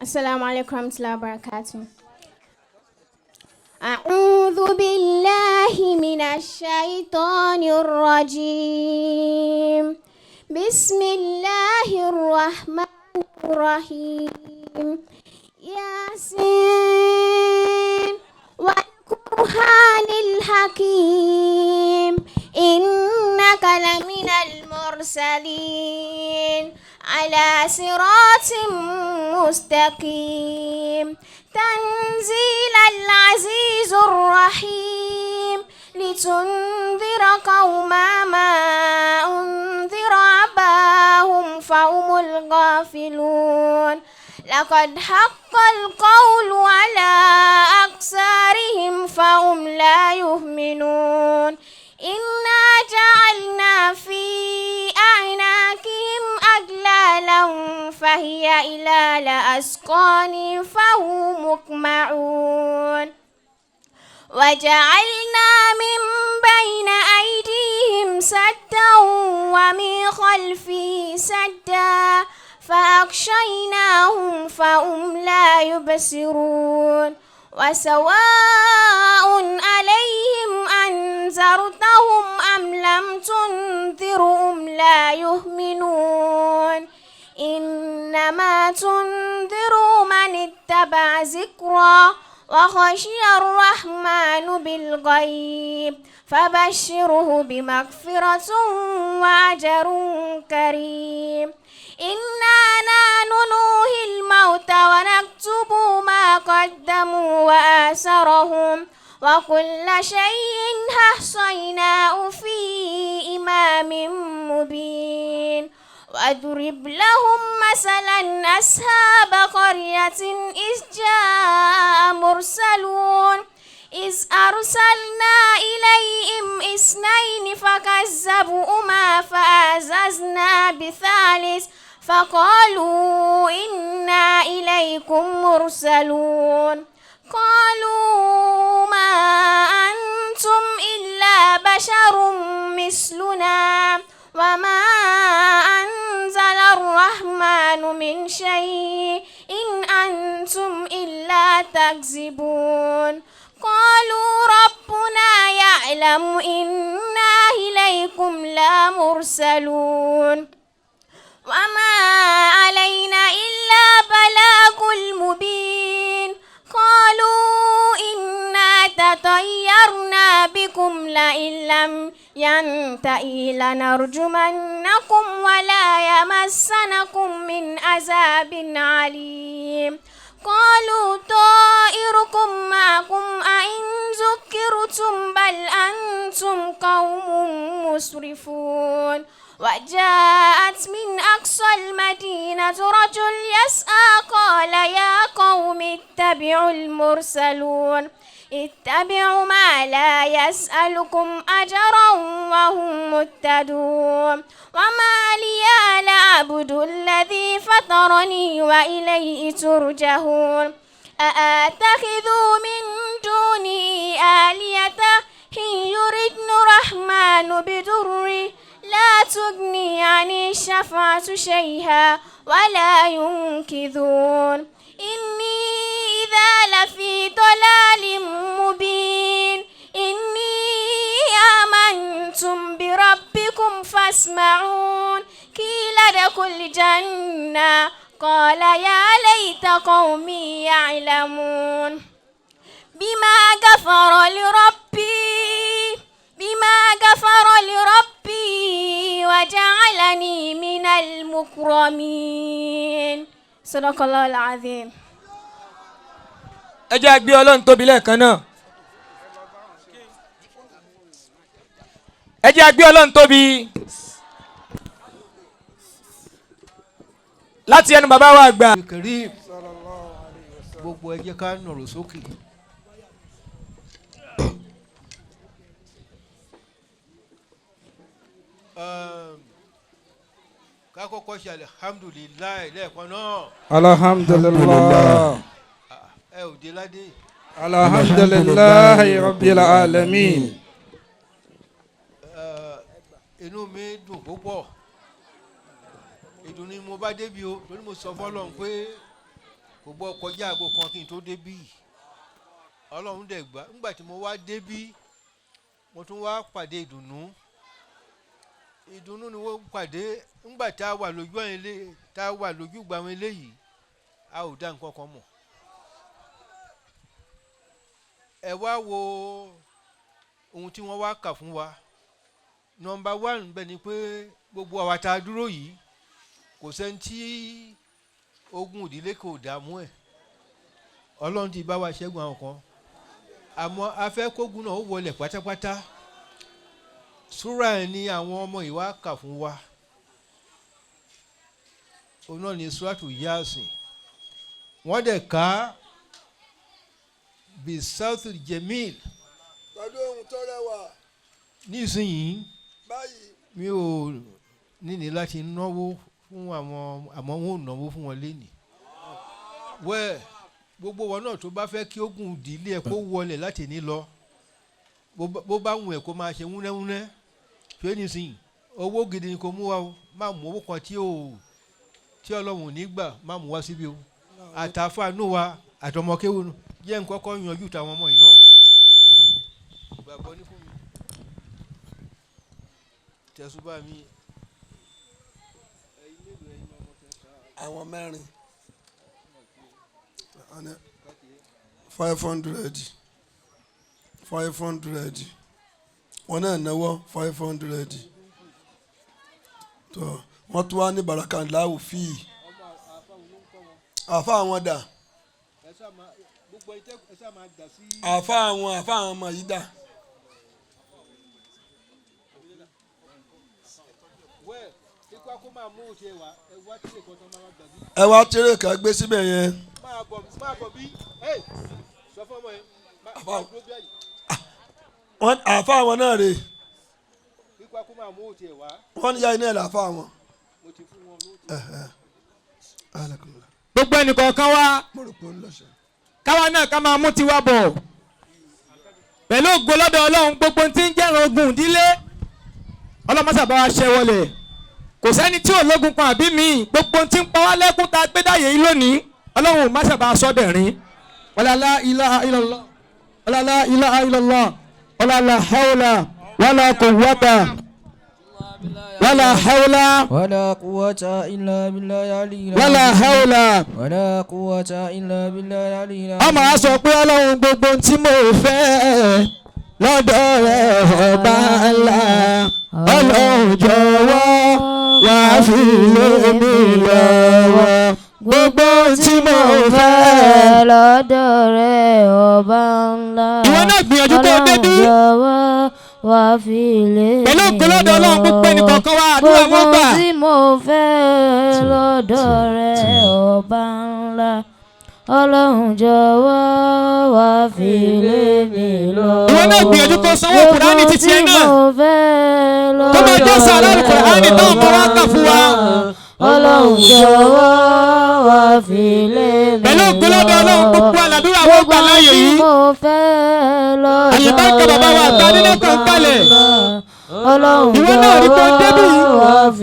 السلام عليكم ورحمة الله وبركاته. أعوذ بالله من الشيطان الرجيم. بسم الله الرحمن الرحيم. ياسين والقرآن الحكيم، إنك لمن المرسلين على صراط مستقيم، تنزيل العزيز الرحيم، لتنذر قوما ما أنذر آباؤهم فهم الغافلون. لقد حق القول على أكثرهم فهم لا يؤمنون. إنا جعلنا في أعناقهم أغلالا فهي إلى الأذقان فهم مقمحون. وجعلنا من بين أيديهم سدا ومن خلفهم سدا فأغشيناهم فهم لا يبصرون. وسواء عليهم أنذرتهم أم لم تنذرهم لا يؤمنون. إنما تنذر من اتبع ذكرا وخشي الرحمن بالغيب فبشره بمغفرة وأجر كريم. إنا نحن نحيي الموتى ونكتب ما قدموا وآثارهم وكل شيء أحصيناه في إمام مبين. واضرب لهم مثلا أصحاب قرية إذ جاء مرسلون، إذ أرسلنا إليهم اثنين فكذبوهما فعززنا بثالث فقالوا إنا إليكم مرسلون. قالوا ما أنتم إلا بشر مثلنا وما أنزل الرحمن من شيء إن أنتم إلا تكذبون. قالوا ربنا يعلم إنا إليكم لمرسلون وما علينا إلا بلاغ المبين. قالوا إنا تطيرنا بكم لئن لم ينته لنرجمنكم ولا يمسنكم من عذاب عليم. قالوا طائركم معكم أئن ذكرتم بل أنتم قوم مسرفون. وجاءت من أقصى المدينة رجل يسعى قال يا قوم اتبعوا المرسلون، اتبعوا ما لا يسألكم أجرا وهم مهتدون. وما لي لا أعبد الذي فطرني وإليه ترجعون. أأتخذ من دونه آلهة إن يردن الرحمن بضر لا تغني عني الشفاعة شيئا ولا ينقذون. إني إذا لفي ضلال مبين. إني آمنتم بربكم فاسمعون. قيل ادخل الجنة قال يا ليت قومي يعلمون. بما غفر لربي، بما غفر لربي وجعلني من المكرمين. صدق الله العظيم. Ẹ jẹ́ a gbé Ọlọ́run tóbi lẹ́ẹ̀kan náà. Ẹ jẹ́ a gbé Ọlọ́run tóbi. Láti ẹnu bàbá wa àgbà. Karim gbogbo ẹ jẹ́ ká nọ̀rọ̀ sókè. Ká kọ́kọ́ ṣe alihamudulilayi lẹ́ẹ̀kan náà. Alhamdulillah. Ẹ ò dé ládé. Alhamdulillahi rabbil alamin. Inú mi dùn púpọ̀. Ìdùnnú ni mo bá débi o, torí mo sọ fọ́lọ́run pé Kò gbọ́ kọjá aago kan kí n tó débí. Ọlọ́run dẹ̀ gbà. Nígbà tí mo wá débí, mo tún wá pàdé ìdùnnú. Ìdùnnú ni wọ́n pàdé nígbà tá a wà lójú àwọn ilé, tá a wà lójú gba àwọn eléyìí, a ò dá nǹkan kan mọ̀. Ẹ wá wo ohun tí wọ́n wá kà fún wa. Nọ́mbà 1 bẹ́ẹ̀ ni pé gbogbo àwa tá a dúró yìí, kò sẹ́ni tí ogun ìdílé kò dààmú ẹ̀. Ọlọ́run ti bá wa ṣẹ́gun àwọn kan, àmọ́ a fẹ́ kógun náà ó wọlé pátápátá. Súrà ẹ̀ ni àwọn ọmọ yìí wá kà fún wa. Òun náà ni Súrátù Yásìn. Wọ́n dẹ̀ ká Bisautu Jemil. Pẹ̀lú ohun tó rẹwà. Nísìnyìí báyìí mi ò níní láti náwó fún àwọn, àmọ́ wọn ò náwó fún wọn lénìí. Wẹ́ẹ̀ gbogbo wọn náà tó bá fẹ́ kí ogun ìdílé ẹ kó wọlé láti ní lọ, bó bá wù ẹ́ kó máa ṣe wúnẹ́wúnẹ́. Ṣé nísìnyìí owó gidi ni kò mú wa o, má mú owó kan tí Ọlọ́run ò ní gbà, má mú wá síbi o. Àtàfàánú wa àtọmọkéwu jẹ́ nǹkan kọ́ yanjú táwọn ọmọ yìí ná. Gbàgbọ́ ní fún mi. Tẹ̀sùbá mi. Àwọn mẹ́rin. 500. 500. Wọ́n náà náwó 500. Tó wọ́n tún wá ní baraka láwù fíì. Àfa àwọn dà. Àfa àwọn ọmọ yìí dà. Ẹ wá tẹ́rẹ̀ ká gbé síbẹ̀ yẹn. Máa bọ̀ bí. Sọ fún ọmọ yẹn. Àfa àwọn náà rè. Kíkọ́ kó máa mú òtí ẹ̀ wá. Wọ́n ní ya iná ẹ̀ làfa àwọn. Mo ti fún wọn lóòtì. Gbogbo ẹnìkọ̀ọ̀kan wa Mo rò pé ó ń lọ́sẹ̀. káwa náà ká máa mú tiwa bọ̀ pẹ̀lú ògo lọ́dọ̀ Ọlọ́run. Gbogbo tí ń jẹ́ràn ogun ìdílé ọlọ́mọṣà bá wa ṣẹ́ wọlé. Kò sẹ́ni tí ò lógun kan àbí mi. Gbogbo tí ń pa wá lẹ́kún tá a gbé dáyé yìí lónìí, Ọlọ́run má ṣàbà sọ́dẹ̀rín. Wàlálà ilaha illallah, wàlálà ilaha illallah, wàlálà hawla wàlá quwwata wàlá hawla wàlá quwwata illa billahi aliyyil wàlá hawla wàlá quwwata illa billahi aliyyil. Ọmọ a sọ pé Ọlọ́run gbogbo tí mo fẹ́ lọ́dọ̀ rẹ̀ ọba ńlá, Ọlọ́run jọ̀wọ́ wá fi lé mi lọ́wọ́. Gbogbo tí mo fẹ́ lọ́dọ̀ rẹ̀ ọba ńlá. Ìwọ náà gbìyànjú kó o débí. Ọlọ́run jọ̀wọ́ wá fi lé mi lọ́wọ́. Pẹ̀lú ògo lọ́dọ̀ Ọlọ́run gbogbo ẹnìkọ̀ọ̀kan wa àdúrà wọn gbà. Gbogbo tí mo fẹ́ lọ́dọ̀ rẹ̀ ọba ńlá, Ọlọ́run jọ̀wọ́ wá fi lé mi lọ́wọ́. Ìwọ náà gbìyànjú kó sanwó Kùránì títí ẹ náà. Gbogbo tí mo fẹ́ Kó máa jẹ́ sàrà Kùránì tó ń bọ̀ wá kà fún wa. Ọlọ́run jọ̀wọ́ wá fi lé mi lọ́wọ́. Pẹ̀lú ògo lọ́dọ̀ Ọlọ́run gbogbo àlàdúrà wọn gbà láàyè yìí. Gbogbo tí mo fẹ́ lọ́dọ̀ Àlùbáríkà bàbá wa àgbà nínú kan kalẹ̀. Ọlọ́run Ìwọ náà rí kó débì. jọ̀wọ́ wá fi.